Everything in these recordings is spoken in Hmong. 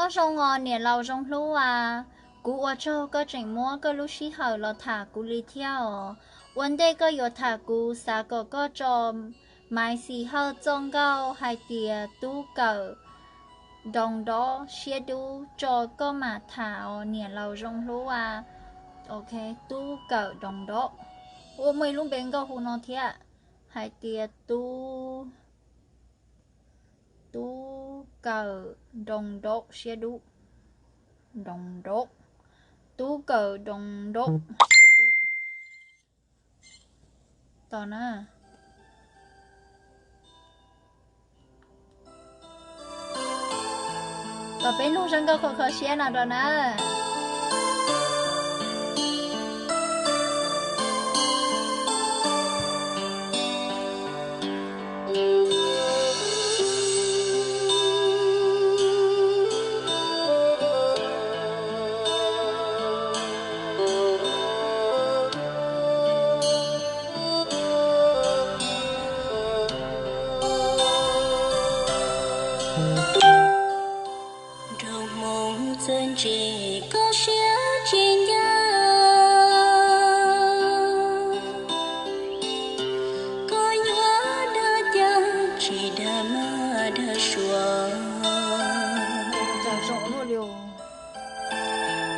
Nyob zoo os niam laus zoo hlub as, kuv ua tsaug koj tseem muab koj lub sij hawm los tham kuv li thiab os. Ua ntej koj yuav tham kuv xav kom koj tso Maiv Xis Hawj txoj nkauj hais tias tub kawm nroo nrov siab dub tso koj mam tham os niam laus zoo hlub as. Ok, tub kawm nroo nrov. Ua muaj ib lub npe nkauj hu no thiab, hais tias tub, tub kawm nroo nrov siab dub, nroo nrov, tub kawm nroo nrov siab dub. Tos na, tos peb mloog zaj nkauj kho kho siab no rau na. Nraug Hmoob txawj ntse koj siab tsis ncaj, koj yuav dag cas tsis dag mab dag suav,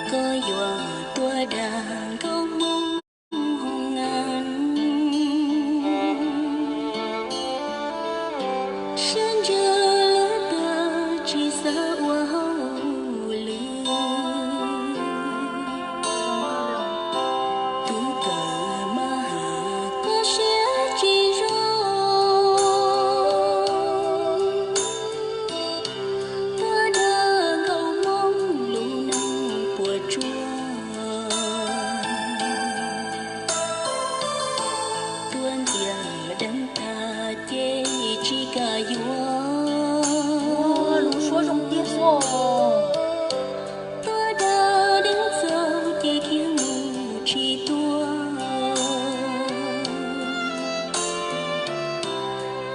koj yuav tuaj dag nkauj Hmoob hoo nas. Siab ntsws lub tawg tsis xav ua hauj lwm, tub kawm mab has koj siab tsis zoo, tuaj dag nkauj Hmoob lub neej puas tsuaj, tuaj ntiag deev tag ces tsis kam yuav. Lub suab zoo tiag xwb. Tuaj dag deev txaus ces khiav mus tsis tuaj.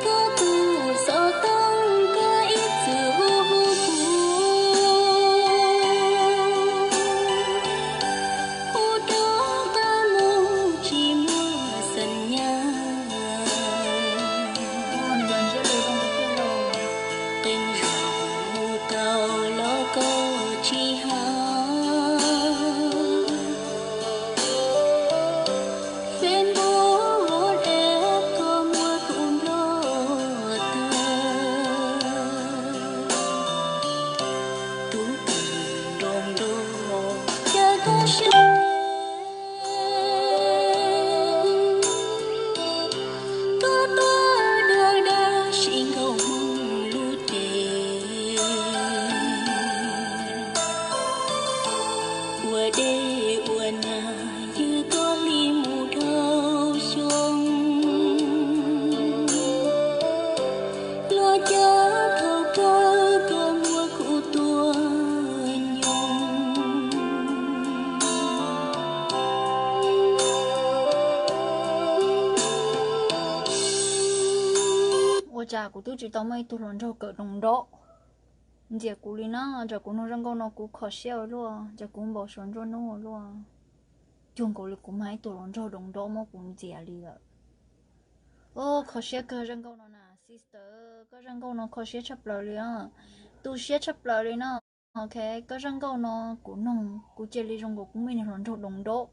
Koj tus xov tooj koj ib txwm hu hu kuv, hu rov qab mus tsis muaj xeem nyab. Qee zaum mus tau los koj tsis hais, Facebook WhatsApp koj muab kuv nplog tag. Tub kawm nroo nroo, cas koj siab, koj tuaj dag dag sim nkauj Hmoob lub cev. Ua dej ua nag ywg tuaj hli mus dhau xyoo, luag cav thaum kawg koj muab kuv tua nyoog. Ua cas kuv twb tsis tau muaj ib tug hluas nraug kawm nroo nrov ntxias kuv li na. Ntawm kuv mloog zaj nkauj no kuv kho siab ua luaj, ntawm kuv npau suav nruab hnub ua luaj. Cuag nkaus li kuv mag ib tug hluas nraug nroo nrov muab kuv ntxias li lawm. Kho siab kawg zaj nkauj no na sister, koj zaj nkauj no kho siab tshaj plaws li os. Tu siab tshaj plaws li no. Ok, koj zaj nkauj no kuv mloog kuv cia li zoo nkaus kuv muaj ib niag hluas nraug nroo nrov,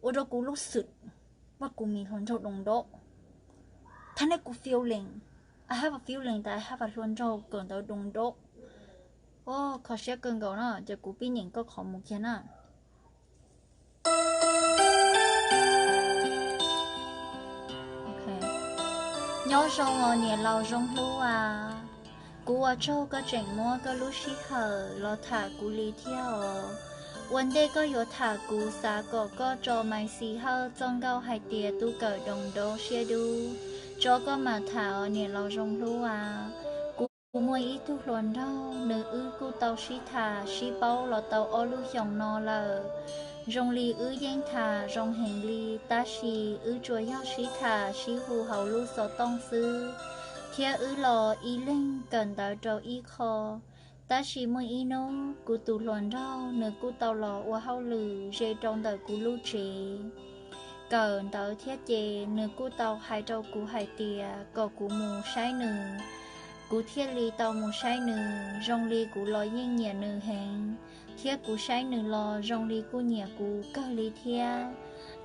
ua rau kuv lub xwm muaj kuv me hluas nraug nroo nrov. Thab nej kuv feeling, I have a feeling that I have a hluas nraug kawm ntawv nroo nrov. Kho siab kawg nkaus na, ces kuv pib nyeem koj qhov mus kiag na. Nyob zoo os niam laus zoo hlub as, kuv ua tsaug koj tseem muab koj lub sij hawm los tham kuv li thiab os. Ua ntej koj yuav tham kuv xav kom koj tso Maiv Xis Hawj txoj nkauj hais tias tub kawm nroo nrov siab dub tso koj mam tham os niam laus zoo hlub as. Kuv muaj ib tug hluas nraug, nws wb kuj tau sib tham sib paub los tau ob lub xyoos no lawm. Zoo li wb yeej tham zoo heev li, tab sis wb tsuas yog sib tham sib hu hauv lub xov tooj xwb, thiab wb los ib leeg kawm ntawv rau ib qho. Tab sis muaj ib hnub kuv tus hluas nraug nws kuj tau los ua hauj lwm ze rau ntawm kuv lub tsev kawm ntawv thiab ces nws kuj tau hais rau kuv hais tias kom kuv mus saib nws. Kuv thiaj li tau mus saib nws, zoo li kuv los yeej nyiam nws heev, thiab kuv saib nws los zoo li kuj nyiam kuv kawg li thiab.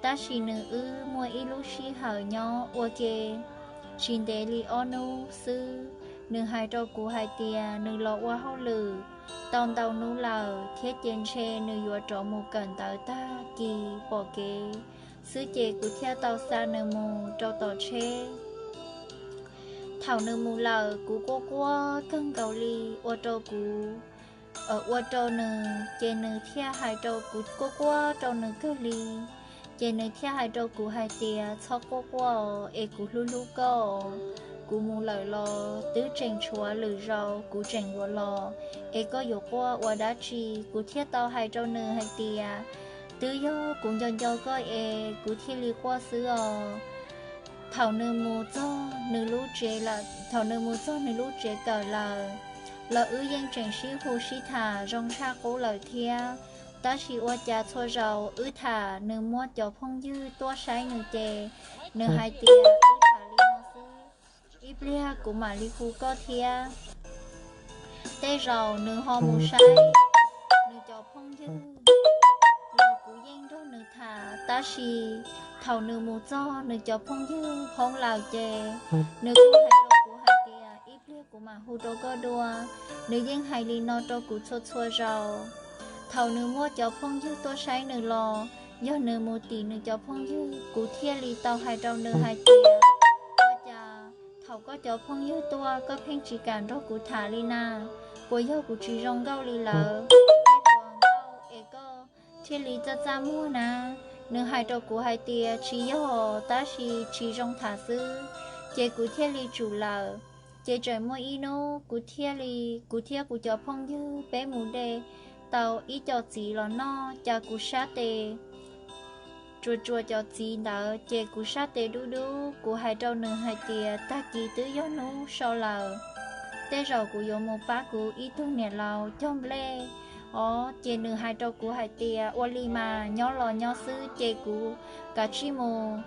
Tab sis nws wb muaj ib lub sij hawm nyob ua ke tsis ntev li ob hnub xwb, nws hais rau kuv hais tias nws los ua hauj lwm tau ntau hnub lawm thiab ces ntshe nws yuav rov mus kawm ntawv tag kis pom kev xwb ces kuv thiaj tau xa nws mus rau tom tsheb. Thaum nws mus lawm kuv quaj quaj kawg nkaus li, ua rau kuv, ua rau nws ces nws thiaj hais rau kuv, quaj quaj rau nws kawg li, ces nws thiaj hais rau kuv hais tias txhob quaj quaj es kuv hlub hlub koj. Kuv mus lawm los twb tseem tshuav lwm zaus kuv tseem yuav los, es koj yuav quaj ua dab tsi? Kuv thiaj tau hais rau nws hais tias twb yog kuv nco nco koj es kuv thiaj li quaj xwb os. Thaum nws mus txog nws lub tsev lawm, thaum nws mus txog nws lub tsev kawm lawm, los wb yeej tseem sib hu sib tham zoo tshaj qub lawm thiab. Tab sis ua cas txhua zaus wb tham nws muab cov phooj ywg tuaj saib nws ces nws hais tias wb tham li no xwb, ib pliag kuv mam li hu koj thiab. Tej zaum nws ho mus saib nws cov phooj ywg los kuv yeej nrog nws tham, tab sis thaum nws mus txog nws cov phooj ywg hoob lawm ces nws kuj hais rau kuv hais tias ib pliag kuv mam hu rau koj dua. Nws yeej hais li no rau kuv txhua txhua zaus. Thaum nws muaj cov phooj ywg tuaj saib nws los yog nws mus tim nws cov phooj ywg, kuv thiaj li tau hais rau nws hais tias ua cas thaum koj cov phooj ywg tuaj koj pheej tsis kam nrog kuv tham li na? Puas yog kuv tsis zoo nkauj li lawm es koj thiaj li txaj txaj muag na? Nws hais rau kuv hais tias tsis yog, tab sis tsis zoo tham xwb. Ces kuv thiaj li tsum lawm. Ces tseem muaj ib hnub kuv thiaj li, kuv thiab kuv cov phooj ywg peb mus de tau ib co txiv los noj, cas kuv sab tes tsuas tsuas cov txiv ntawd ces kuv sab tes dub dub. Kuv hais rau nws hais tias tag kis twb yog hnub so lawm, tej zaum kuv yuav mus pab kuv ib tug niam laus cog nplej os. Ces nws hais rau kuv hais tias ua li mas nyob los nyob xwb, ces kuv kav tsij mus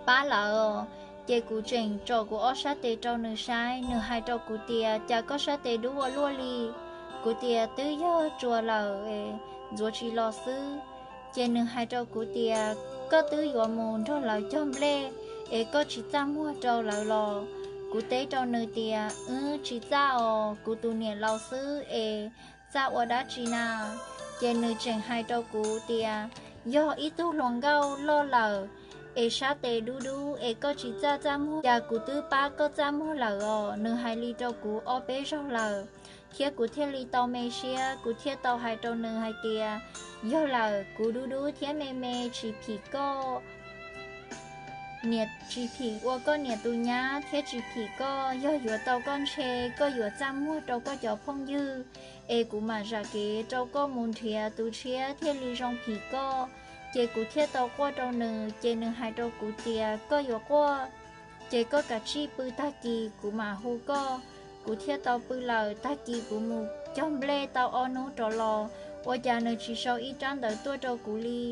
pab lawm. Ces kuv tseem tsom kuv ob sab tes rau nws saib, nws hais rau kuv tias cas koj sab tes dub ua luaj li? Kuv tias twb yog tsuas lawm, ntxuav tsis los xwb. Ces nws hais rau kuv tias koj twb yuav mus nrog lawv cog nplej es koj tsis txaj muag rau lawv los? Kuv teb rau nws tias wb tsis txaj os, kuv tus niam laus xwb es txaj ua dab tsi na? Ces nws tseem hais rau kuv tias yog ib tug hluas nkauj loj lawm es sab tes dub dub es koj tsis txaj txaj muag, cas kuv twb pab koj txaj muag lawm os. Nws hais li rau kuv ob peb zaug lawm, thiab kuv thiaj li tau me siab, kuv thiaj tau hais rau nws hais tias yog lawm, kuv dub dub thiab me me tsis phim koj, tsis phim ua koj niam tus nyab thiab tsis phim koj, yog yuav tau koj ntshe koj yuav txaj muag rau koj cov phooj ywg, es kuv mam zam kev rau koj mus nrhiav tus tshiab thiaj li zoo phim koj. Ces kuv thiaj tau quaj rau nws, ces nws hais rau kuv tias koj yuav quaj ces koj kav tsij pw, tag kis kuv mam hu koj. Kuv thiaj tau pw lawm, tag kis kuv mus cog nplej tau ob hnub rov los, ua cas nws tsis sau ib tsab ntawv tuaj rau kuv li,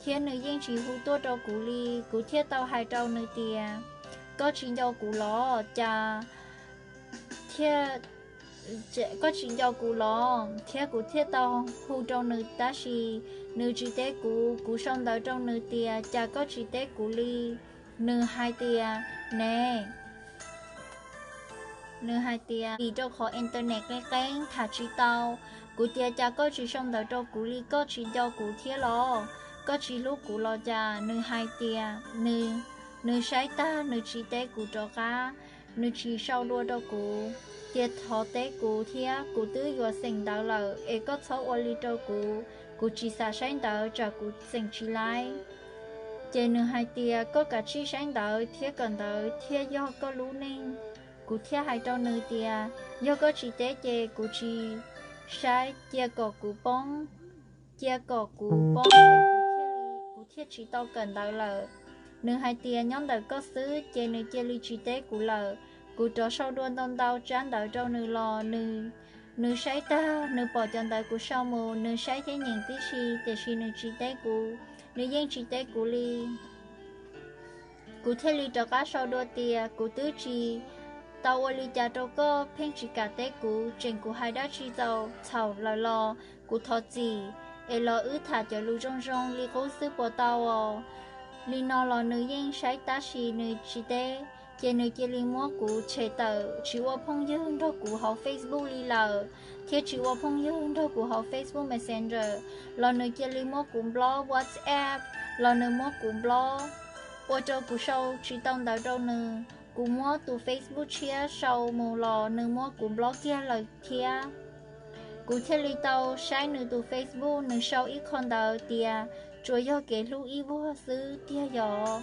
thiab nws yeej tsis hu tuaj rau kuv li. Kuv thiaj tau hais rau nws tias koj tsis nco kuv los cas? Thiab koj tsis nco kuv los? Thiab kuv thiaj tau hu rau nws tab sis nws tsis teb kuv. Kuv sau ntawv rau nws tias cas koj tsis teb kuv li? Nws hais tias ne, nws hais tias vim rau qhov internet qeeb qeeb tham tsis tau. Kuv tias cas koj tsis sau ntawv rau kuv li, koj tsis nco kuv thiab los? Koj tsis hlub kuv los cas? Nws hais tias nws saib tag nws tsis teb kuv rov qab, nws tsis sau dua rau kuv. Tias thov teb kuv thiab, kuv twb yuav xeem ntawv lawm es koj txhob ua li rau kuv. Kuv tsis xav saib ntawv tsam kuv xeem tsis laib. Ces nws hais tias koj kav tsij saib ntawv thiab kawm ntawv thiaj yog koj lub neej. Kuv thiaj hais rau nws tias yog koj tsis teb ces kuv tsis saib, cia kom kuv poob, cia kom kuv poob, kuv thiaj tsis tau kawm ntawv lawm. Nws hais tias nyob ntawm koj xwb, ces nws cia li tsis teb kuv lawm. Kuv rov sau dua ntau ntau tsab ntawv rau nws los nws Nws saib tag, nws pom cov ntawv kuv sau mus, nws saib thiab nyeem tib si, tiam sis nws tsis teb kuv, nws yeej tsis teb kuv li. Kuv thiaj li rov qab sau dua tias, kuv twb tsis tau ua li cas rau koj, pheej tsis kam teb kuv, tseem kuv hais dab tsi txaus txhaum lawm los kuv thov txim, es los wb tham cov lus zoo zoo li qub xwb puas tau os? Li no los nws yeej saib tab sis nws tsis teb, ces nws cia li muab kuv tshem tawm, tsis ua phooj ywg nrog kuv hauv Facebook li lawm, thiab tsis ua phooj ywg nrog kuv hauv Facebook Messenger, los nws cia li muab kuv block WhatsApp, los nws muab kuv block, ua rau kuv sau tsis tau ntawv rau nws. Kuv muab tus Facebook tshiab sau mus los nws muab kuv block kiag lawm thiab. Kuv thiaj li tau saib nws tus Facebook, nws sau ib qho ntawd tias, tsuas yog kev hlub ib vuag xwb tiag yog.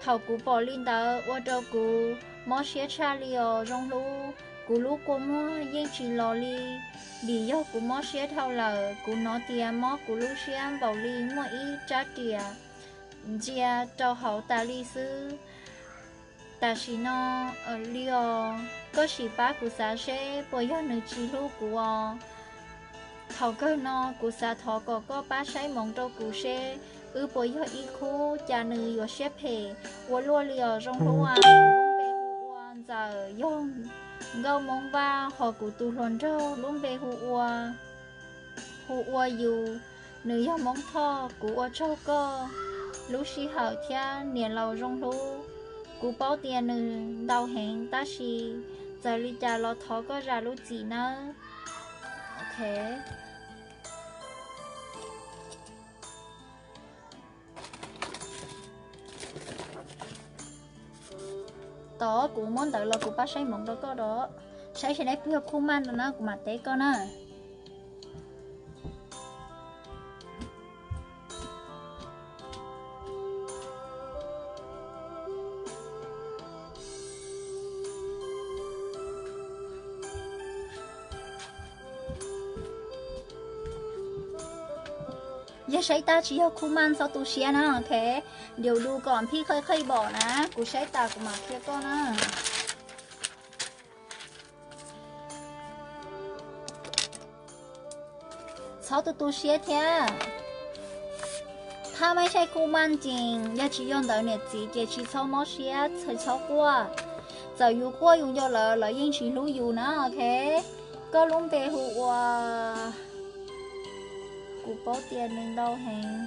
Thaum kuv pom li ntawd ua rau kuv mob siab tshaj li os Zoo Hlub, kuv lub kua muag yeej tsis los li, vim yog kuv mob siab dhau lawm, kuv hnov tias mob kuv lub siab npaum li muaj ib rab riam ntsia rau hauv tas li xwb. Tam sim no li os, koj sim pab kuv xav seb puas yog nws tsis hlub kuv os. Thaum kawg no kuv xav thov kom koj pab saib hmoov rau kuv seb wb puas yog ib khub, cas nws yuav siab phem ua luaj li os Zoo Hlub. Kuv lub npe hu ua Ntxawm, yog nkauj Hmoob Vaj, hos kuv tus hluas nraug lub npe hu ua, hu ua Yus, nws yog Hmoob Thoj. Kuv ua tsaug koj lub sij hawm thiab niam laus Zoo Hlub. Kuv paub tias nws ntau heev tab sis txawm li cas los thov koj zam lub txim nawb. Tos kuv muab ntawv los kuv pab saib hmoov rau koj os. Saib seb neb puas yog khub maj no na kuv mam teb koj na. Yog saib tag tsis yog khub maj txhob tu siab na, ok. Diu du kom phij qhej qhej bom na, kuv saib tas kuv mam qhia koj na. Txhob tu tu siab thiab. Thaj maj saib khub maj ces yog tsis yog ntawv niam txiv ces tsis txhob mob siab, tsis txhob quaj. Txawm yus quaj yus nco lawv, lawv yeej tsis hlub yus na, ok. Koj lub npe hu ua, kuv paub tias nws ntau heev.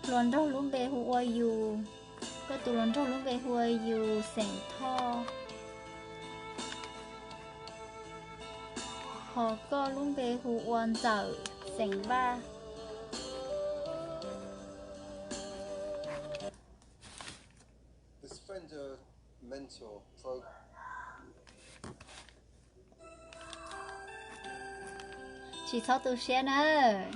Hluas nraug lub npe hu ua Yus, koj tus hluas nraug lub npe hu ua Yus xeem Thoj, hos koj lub npe hu ua Ntxawm xeem Vaj. Tsis txhob tu siab nawb.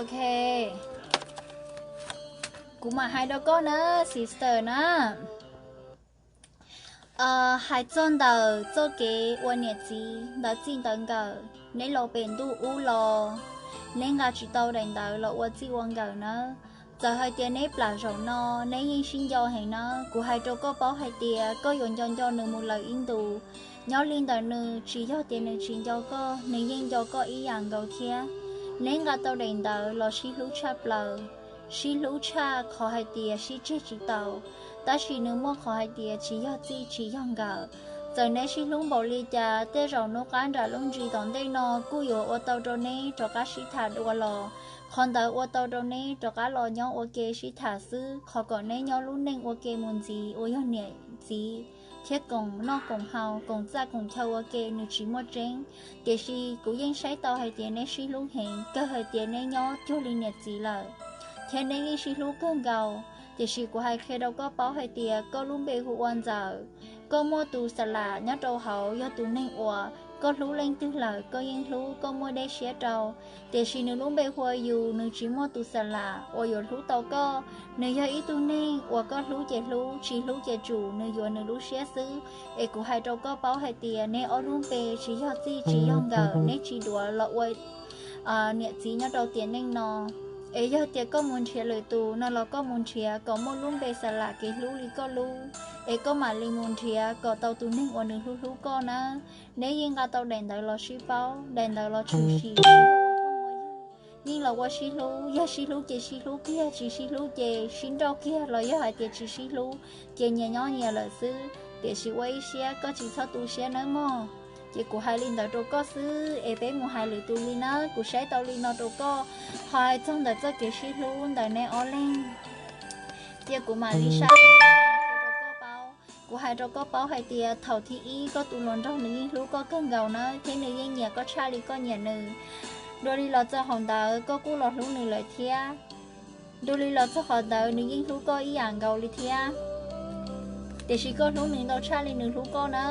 Ok, kuv mam hais rau koj na, sister na. Hais txog ntawm txoj kev ua niam txiv ntawv txij ntawv nkawm, neb los pem ntuj ub los neb nqa tsis tau daim ntawv los ua txij ua nkawm nawb. Txawm hais tias neb plam zaum no, neb yeej sib nco heev nawb. Kuv hais rau koj paub hais tias koj yuav nco nco nws mus lawm ib ntus. Nyob li ntawm nws, tsis yog tias nws tsis nco koj, nws yeej nco koj ib yam nkaus thiab. Neb nqa tau daim ntawv los sib hlub tshaj plaws, sib hlub tshaj qhov hais tias sib tseg tsis tau. Tab sis nws muaj qhov hais tias tsis yog txij tsis yog nkawm. Txawm neb sib hlub npaum li cas, tej zaum hnub qab nram lub ntsis tom ntej no kuj yuav ua tau rau neb rov qab sib tham dua los. Qhov ntawd ua tau rau neb rov qab los nyob ua ke sib tham xwb, qhov kom neb nyob lub neej ua ke mus ntxiv uas yog niam txiv thiab koom noj koom haus, koom txaj koom chaw ua ke nws tsis muaj tseeb. Tiam sis kuv yeej saib tau hais tias neb sib hlub heev, kawg hais tias neb nyob cuag li niam txiv lawm, thiab neb yeej sib hlub kawg nkaus. Tiam sis kuv hais qhia rau koj paub hais tias koj lub npe hu ua Ntxawm, koj muaj tus xa lam nyob rau hauv yog tus neeg uas Koj hlub leej twg lawm koj yeej hlub, koj muaj dej siab rau. Tiam sis nws lub npe hu ua yus, nws tsis muaj tus xa lam uas yuav hlub tau koj. Nws yog ib tug neeg uas koj hlub ces hlub, tsis hlub ces tsum, nws yuav nws lub siab xwb. Es kuv hais rau koj paub hais tias neb ob lub npe tsis yog txij tsis yog nkawm, neb tsis duav los ua niam txiv nyob rau tiam neej no. Es yog tias koj mus nrhiav lwm tus no los koj mus nrhiav kom muaj lub npe xa lam kev hlub li koj lub, es koj mam li mus nrhiav kom tau tus neeg uas nws hlub hlub koj nawb. Neb yeej nqa tau daim ntawv los sib paub, daim ntawv los tshwm sim, yeej los ua sib hlub. Yog sib hlub ces sib hlub kiag, tsis sib hlub ces sib nrauj kiag, los yog hais tias tsis sib hlub ces nyias nyob nyias lawm xwb. Tiam sis ua ib siab, koj tsis txhob tu siab nawb mog. Ces kuv hais li ntawd rau koj xwb, es peb mus hais lwm tus li nawb. Kuv saib tau li no rau koj, ho hais txog ntawm txoj kev sib hlub ntawm neb ob leeg, cia kuv mam li saib rau koj paub. Kuv hais rau koj paub hais tias thaum thib ib koj tus hluas nraug nws yeej hlub koj kawg nkaus na, thiab nws yeej nyiam koj tshaj li koj nyiam nws. Dua li los txog hauv ntawd koj kuj los hlub nws lawm thiab. Dua li los txog qhov ntawd nws yeej hlub koj ib yam nkaus li thiab. Tiam sis koj hlub nws ntau tshaj li nws hlub koj na.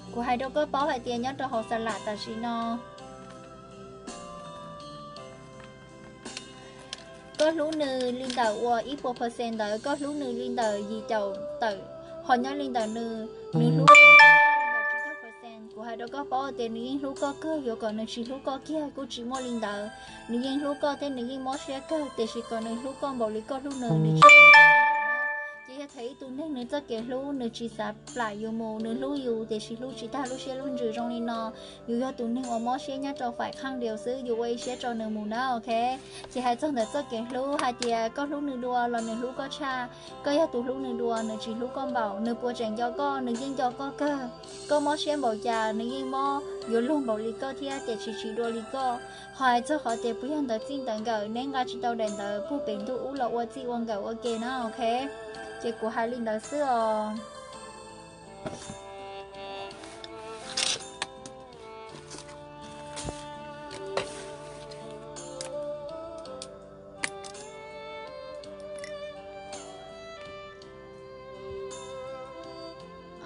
Kuv hais rau koj paub hais tias nyob rau hauv xa lam tam sim no, koj hlub nws li ntawm uas ib puas percent ntawd, koj hlub nws li ntawm yim caum tawm, ho nyob li ntawm nws, nws hlub percent. Kuv hais rau koj paub tias nws yeej hlub koj kawg, yuav kom nws tsis hlub koj kiag kuj tsis muaj li ntawd. Nws yeej hlub koj thiab nws yeej mob siab kawg, tiam sis kom nws hlub koj npaum li koj hlub nws, nws tsis. Ces yog thaum ib tug neeg nws txoj kev hlub nws tsis xav plam yus mus, nws hlub yus tiam sis hlub tsis tag lub siab lub ntsws zoo li no, yus yog tus neeg uas mob siab nyob rau faim khaj dias xwb, yus ua ib siab tso nws mus na, ok. Ces hais txog ntawm txoj kev hlub hais tias koj hlub nws dua los nws hlub koj tshaj, koj yog tus hlub nws dua nws tsis hlub koj npaum, nws puas tseem nco koj, nws yeej nco koj kawg. Koj mob siab npaum cas nws yeej mob yuav luag npaum li koj thiab, tiam sis tsis dua li koj. Ho hais txog qhov tias puas yog ntawv txij ntawv nkawm, neb nqa tsis tau daim ntawv puag pem ntuj ub los ua txij ua nkawm ua ke na, ok. Ces kuv hais li ntawd xwb os.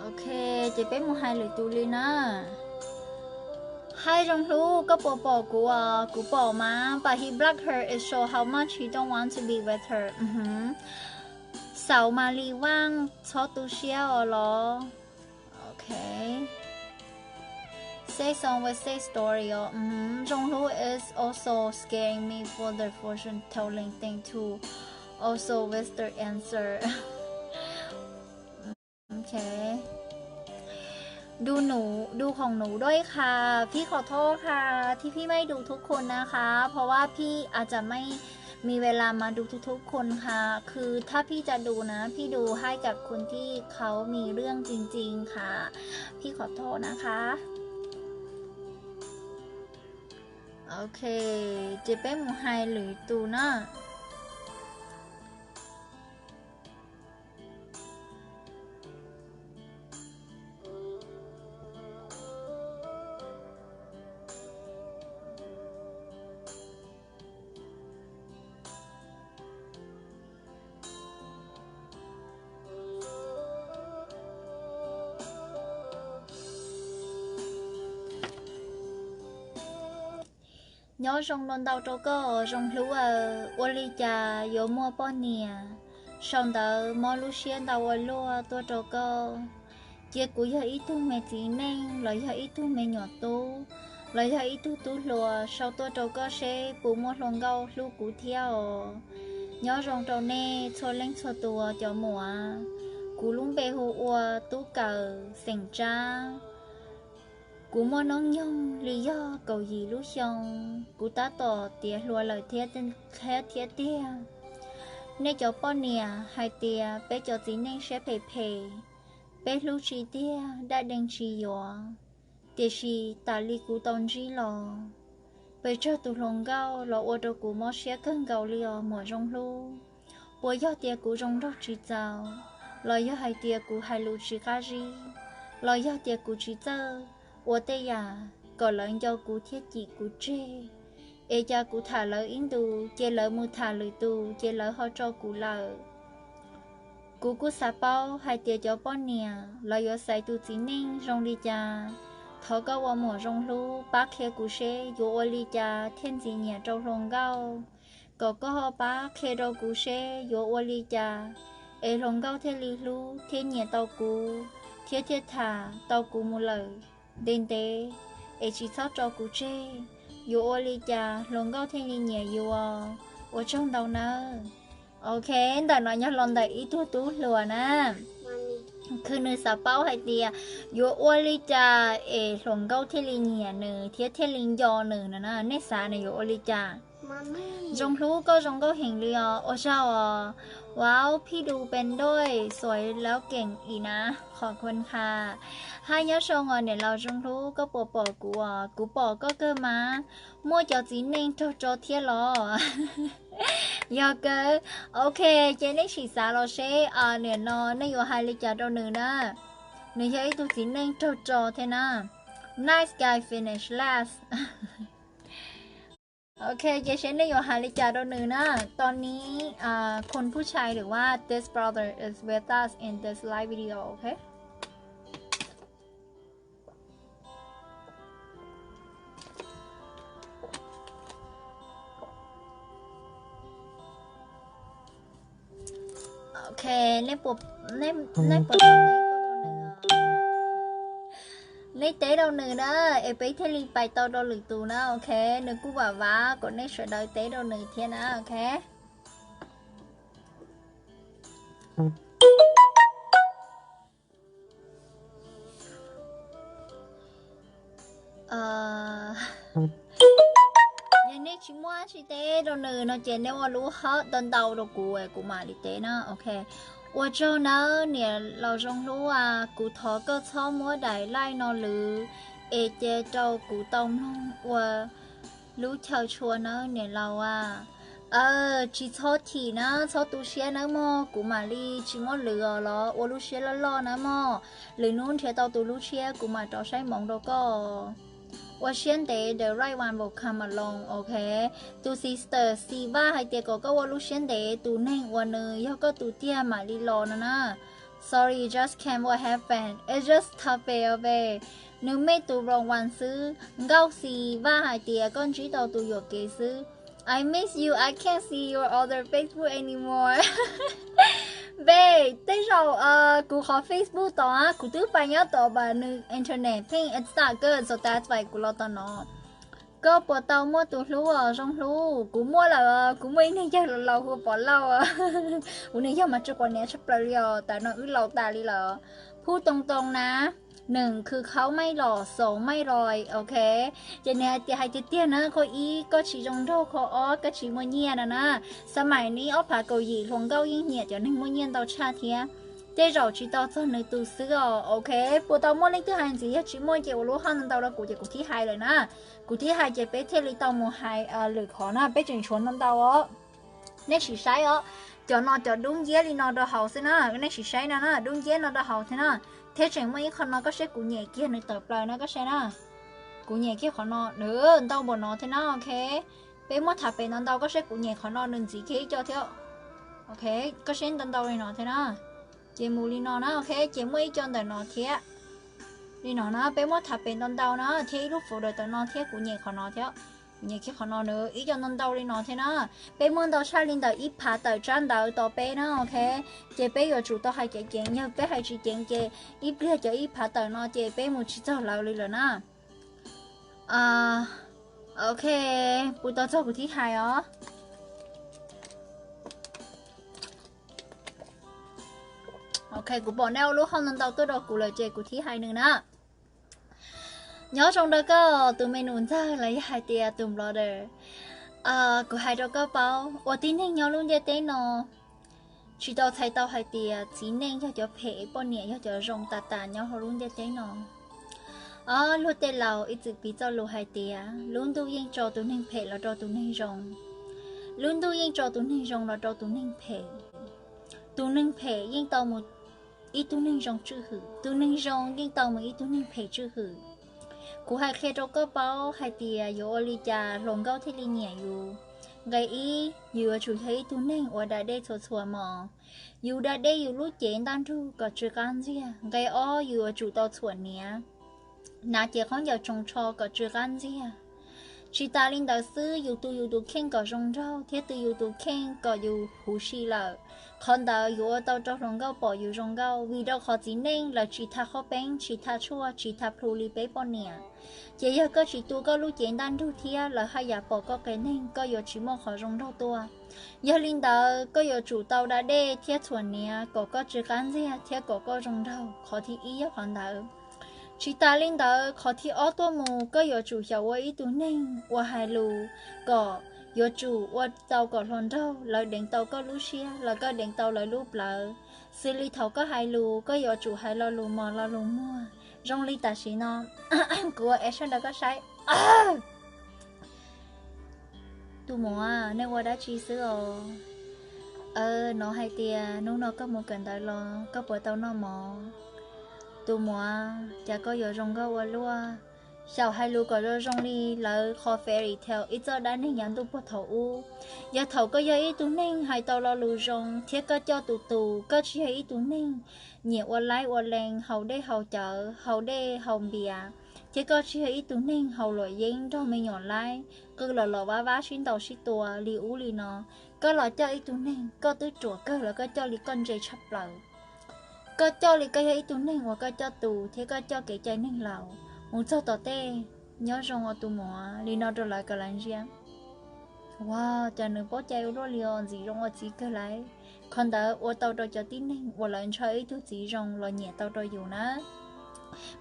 Ok, ces peb mus hais lwm tus li na. Hi Zoo Hlub, koj puas pom kuv? Kuv pom mas, but he blocked her, it show how much he don't want to be with her. Xaum Mas Lis Vaj, txhob tu siab os los. Ok. Say song with say story os. Zoo Hlub is also scaring me for the fortune telling thing too. Also with the answer. ดูหนู ดูของหนู ด้วยค่ะ พี่ขอโทษค่ะ ที่พี่ไม่ดูทุกคนนะคะ เพราะว่าพี่อาจจะไม่มีเวลามาดูทุกๆคนค่ะ คือถ้าพี่จะดูนะ พี่ดูให้กับคนที่เขามีเรื่องจริงๆค่ะ พี่ขอโทษนะคะ Ok, ces peb mus hais lwm tus na. Nyob zoo ntau ntau rau koj Zoo Hlub aw, ua li cas yuav muaj poj niam sau ntawv mob lub siab ntau ua luaj tuaj rau koj. Cia kuv yog ib tug me txiv neej los yog ib tug me nyuam tub los yog ib tug tub hluas sau tuaj rau koj seb puas muaj hluas nkauj hlub kuv thiab os. Nyob zoo rau nej txhua leej txhua tus cov muam. Kuv lub npe hu ua Tub Kawm xeem Tsab. Kuv muaj hnub nyoog li yog kaum yim lub xyoo. Kuv tab tom tiav hluas lawm thiab thiab tiag. Nej cov poj niam hais tias peb cov txiv neej siab phem phem, peb hlub tsis tiag, daj dee tsis yuav. Tiam sis tas li kuv tau ntsib los, pes tsawg tus hluas nkauj los ua rau kuv mob siab kawg nkaus li os muam Zoo Hlub. Puas yog tias kuv zoo nraug tsis txaus, los yog hais tias kuv hais lus tsis qab zib, los yog tias kuv tsis txawj ua tej yam kom lawv nco kuv thiab cim kuv tseg, es cas kuv tham lawv ib ntus ces lawv mus tham lwm tus ces lawv ho tso kuv lawm. Kuv kuj xav paub hais tias cov poj niam lawv yuav xaiv tus txiv neej zoo li cas, thov koj ua muam Zoo Hlub pab qhia kuv seb yuav ua li cas thiaj ntxim nyiam rau hluas nkauj, kom koj ho pab qhia rau kuv seb yuav ua li cas es hluas nkauj thiaj li hlub thiab nyiam tau kuv, thiab thiaj tham tau kuv mus lawm ntev ntev, es tsis txhob tso kuv tseg. Yuav ua li cas hluas nkauj thiaj li nyiam yus? Ua tsaug ntau nawb. Ok, ntawm no yog los ntawm ib tug tub hluas na, khwv nws xav paub hais tias yuav ua li cas es hluas nkauj thiaj li nyiam nws thiab thiaj li nco nws no na. Nej xav nws yuav ua li cas? Zoo Hlub, koj zoo nkauj heev li os. Ua tsaug os. Wow, phij du pes doj, xuav laub keem ib na, qhov khuv ha. Hais nyob zoo os niam laus Zoo Hlub, koj puas pom kuv os? Kuv pom koj kawg mas. Muaj cov txiv neej raug tso thiab los? Yog kawg. Ok, ces nej sim xav los seb niam no nej yuav hais li cas rau nws na. Nws yog ib tug txiv neej raug tso thiab na. Nice guy finish last. Ok, ces seb nej yuav hais li cas rau nws na. ตอนนี้ คุณผู้ชาย หรือว่า this brother is with us in this live video, ok? Ok, nej puas, nej puas, nej teb rau nws na, es peb thiaj li pais tau rau lwm tus na. Ok, nws kuj vam vam kom nej sawv daws teb rau nws thiab na. Ok. Yog nej tsis muaj tsis teb rau nws no ces nej ua lub hawb ntau ntau rau kuv, kuv mam li teb na. Ok, ua tsaug nawb niam laus Zoo Hlub, kuv thov koj txhob muab daim live no lwv es cia rau kuv tau mloog ua lub chaw tshua nawb niam laus. Tsis txhob chim na, txhob tu siab nawb mog, kuv mam li tsis muab lwv os, los ua lub siab loj loj nawb mog. Lwm hnub nrhiav tau tus lub tshiab kuv mam rov saib hmoov rau koj. Ua siab ntev, the right one will come along, ok. Tus sister Xi Vaj hais tias kom koj ua lub siab ntev, tus neeg uas nws yog koj tus tiag mam li los no na. Sorry, just can't, what happened? It's just tough, babe. Nws mej tus vloog vas xwb. Nkauj Xi Vaj hais tias koj ntsib tau tus yuam kev xwb. I miss you, I can't see your other Facebook anymore. Babe, tej zaum kuv qhov Facebook tod kuv twb pais nyob tod, nws internet pheej start good, so that's why kuv los tau no. Koj puas tau muaj tus hlub os Zoo Hlub? Kuv muaj lawm, kuv muaj ib neeg yawg laus laus hu ua Pov Lauj. Kuv neeg yawg mas tsis quav niam tshaj plaws li os, tam no wb laus tas li lawm. Phu too too na, nws khwv khaub maij los xaus maij lawm, ok. Ces nws hais tias, hais tiag tiag na, qhov ib koj tsis zoo nraug, qhov ob koj tsis muaj nyiaj no na. Xab maim ib ob phav kaum yim hluas nkauj yeej nyiam cov neeg muaj nyiaj ntau tshaj thiab. Tej zaum tsis tau txog nws tus xwb os, ok. Puas tau muaj leej twg hais ntxiv? Yog tsis muaj ces ua lub hauj ntau rau kuv ces kuv thib hais lawm na. Kuv thib hais ces peb thiaj li tau mus hais lwm qhov na, peb tseem tshuav ntau ntau os. Nej sim saib os, cov no cov dub nciab li no rau hauv xwb na, nej sim saib no na, dub nciab no rau hauv thiab na. Thiab tseem muaj ib qho no, koj saib kuv nyem kiag nws tawm plaws na, koj saib na. Kuv nyem kiag qhov no, ntau npaum no thiab na, ok. Peb muab tham pem ntau ntau, koj saib kuv nyem qhov no nws ntxiv kiag ib co thiab. Ok, koj saib ntau ntau li no thiab na. Ces mus li no na, ok, ces muaj ib co ntawm no thiab. Li no na, peb muab tham pem ntau ntau na, thiab ib lub folder ntawm no thiab kuv nyem qhov no thiab. Kuv nyem kiag qhov no na, ib co ntau ntau li no thiab na. Peb muaj ntau tshaj li ntawm ib phav tawm tsab ntawv tos peb na, ok. Ces peb yuav tsum tau hais ceev ceev, yog peb hais tsis ceev ces ib pliag cov ib phav tawm no ces peb mus tsis txog lawv li lawm na. Ok, puas tau txog kuv thib hais os? Ok, kuv pom nej ua lub hauj ntau ntau tuaj rau kuv lawm ces kuv thib hais nws na. Nyob zoo rau koj tus me nus ntxawg los yog hais tias tus brother. Kuv hais rau koj paub, ua tib neeg nyob lub ntiaj teb no, tsis tau txhais tau hais tias txiv neej yog cov phem, poj niam yog cov zoo tas tas nyob hauv lub ntiaj teb no. Ob, luag tej laus ib txwm piv txoj lus hais tias lub ntuj yeej tso tus neeg phem los rau tus neeg zoo, lub ntuj yeej tso tus neeg zoo los rau tus neeg phem. Tus neeg phem yeej tau mus ib tug neeg zoo tswj hwm, tus neeg zoo yeej tau mus ib tug neeg phem tswj hwm. Kuv hais qhia rau koj paub hais tias yuav ua li cas hluas nkauj thiaj li nyiam yus. Nqe ib, yus yuav tsum yog ib tug neeg uas da dej txhua txhua hmo. Yus da dej yus lub cev ntaj nrug kom tsw qab ntxiag. Nqe ob, yus yuav tsum tau txhuam hniav. hnav cev khaub ncaws tsoos tsho kom tsw qab ntxiag. Tsis tas li ntawd xwb, yus tu yus tus kheej kom zoo nraug thiab tu yus tus kheej kom yus huv si lawm, qhov ntawd yus ua tau rau hluas nkauj pom yus zoo nkauj, vim rau qhov txiv neej lawv tsis tha qhaub peeb, tsis tha tshuaj, tsis tha plhu li peb poj niam. Ces yog koj tsis tu koj lub cev ntaj nrug thiab lawv haj yam pom koj qias neeg, koj yuav tsis muaj qhov zoo nraug tuaj. Yog li ntawd, koj yuav tsum tau da dej thiab txhuam hniav kom koj tsw qab ntxiag thiab kom koj zoo nraug. Qhov thib ib yog qhov ntawd. Tsis tas li ntawd, qhov thib ob tuaj mus, koj yuav tsum xyaum ua ib tug neeg uas hais lus kom yuav tsum ua tau kom hluas nraug lawv deev tau koj lub siab los koj deev tau lawv lub plawv. Xws li thaum koj hais lus, koj yuav tsum hais lo lus mos lo lus muag zoo li tam sim no. Kuv ua es sab nraud koj saib. Tus muam, nej ua dab tsi xwb os? Aw, hnov hais tias hnub no koj mus kawm ntawv los koj puas tau noj mov? Tus muam, cas koj yuav zoo nkauj ua luaj. Xyaum hais lus kom zoo zoo li lawv qhov fairy tale ib txoj dab neeg yav ntuj puag thaum ub. Yog thaum koj yog ib tug neeg hais tau lo lus zoo thiab koj coj tus tus, koj tsis yog ib tug neeg nyiam ua laib ua lees, haus dej haus cawv, haus dej haus npias, thiab koj tsis yog ib tug neeg haus luam yeeb nrog me nyuam laib, qw los los vab vab sib ntaus sib tua li ub li no, koj los coj ib tug neeg koj twb ruam kawg los koj coj li koj ntse tshaj plaws. Koj coj li koj yog ib tug neeg uas koj coj tus thiab koj coj kev cai neeg laus mus txog tom tej. Nyob zoo os tus muam, li no rau lawv kom lawv ntsia. Ua cas nws paub cai ua luaj li os, ntxim zoo ua txiv kawg lauj. Qhov ntawd ua tau rau cov tib neeg uas lawv ntshaw ib tug txiv zoo los nyiam tau rau yus na.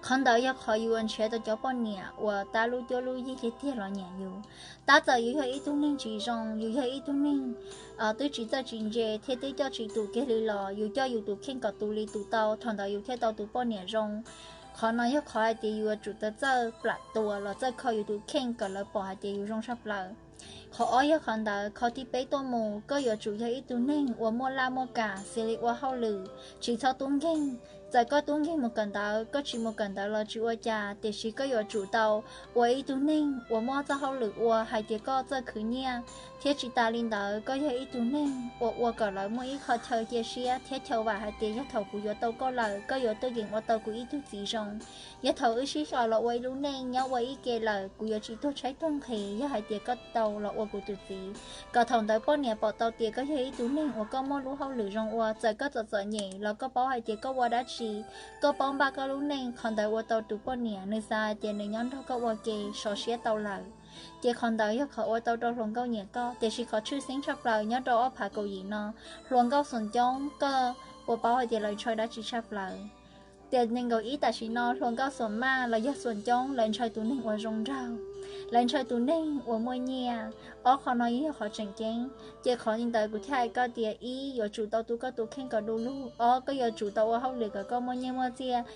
Qhov ntawd yog qhov yus nrhiav tau cov poj niam uas tab lub cuab lub yig tiag tiag los nyiam yus. Tab txawm yus yog ib tug neeg tsis zoo, yus yog ib tug neeg twb tsis txawj tsis ntse thiab twb coj tsis tus kiag li los yus coj yus tus kheej kom tus li tus tau, thaum ntawd yus thiaj tau tus poj niam zoo. Qhov no yog qhov hais tias yus yuav tsum tau txawj plam tuas los txawj kho yus tus kheej kom lawv pom hais tias yus zoo tshaj plaws. Qhov ob yog qhov ntawd. Qhov thib peb tuaj mus, koj yuav tsum yog ib tug neeg uas muaj laj muaj kam xws li ua hauj lwm, tsis txhob tub nkeeg. Txawm koj tub nkeeg mus kawm ntawv, koj tsis mus kawm ntawv los tsis ua cas, tiam sis koj yuav tsum tau ua ib tug neeg uas muaj txoj hauj lwm ua hais tias koj txawj khwv nyiaj, thiab tsis tas li ntawd koj yog ib tug neeg uas ua kom lawv muaj ib qho chaw cia siab thiab chaw vam hais tias yog thaum kuv yuav tau koj lawm, koj yuav tuaj yeem ua tau kuv ib tug txiv zoo. Yog thaum wb sib xyaw los ua ib lub neej nyob ua ib ke lawm, kuv yuav tsis tuag tshaib tuag nqhis yog hais tias koj tau los ua kuv tus txiv. Kom thaum ntawd poj niam pom tau tias koj yog ib tug neeg uas koj muaj lub hauj lwm zoo ua, txawm koj txom txom nyem los koj paub hais tias koj ua dab tsi, koj paub npaj koj lub neej, qhov ntawd ua tau tus poj niam nws xav hais tias nws nyob nrog koj ua ke sov siab tau lawm. Ces qhov ntawd yog qhov ua tau rau hluas nkauj nyiam koj. Tiam sis qhov tshwj xeeb tshaj plaws nyob rau ob phav kaum yim no, hluas nkauj xuam coob, koj puas paub hais tias lawv ntshaw dab tsi tshaj plaws? Tiam nees nkaum ib tam sim no hluas nkauj xuam maj los yog xuam coob, lawv ntshaw tus neeg uas zoo nraug, lawv ntshaw tus neeg uas muaj nyiaj. Ob qho no yeej yog qhov tseem ceeb. Ces qhov li ntawd kuv thiaj hais koj tias, ib, yuav tsum tau tu koj tus kheej kom du lug, ob, koj yuav tsum tau ua hauj lwm kom koj muaj nyiaj muaj txiaj,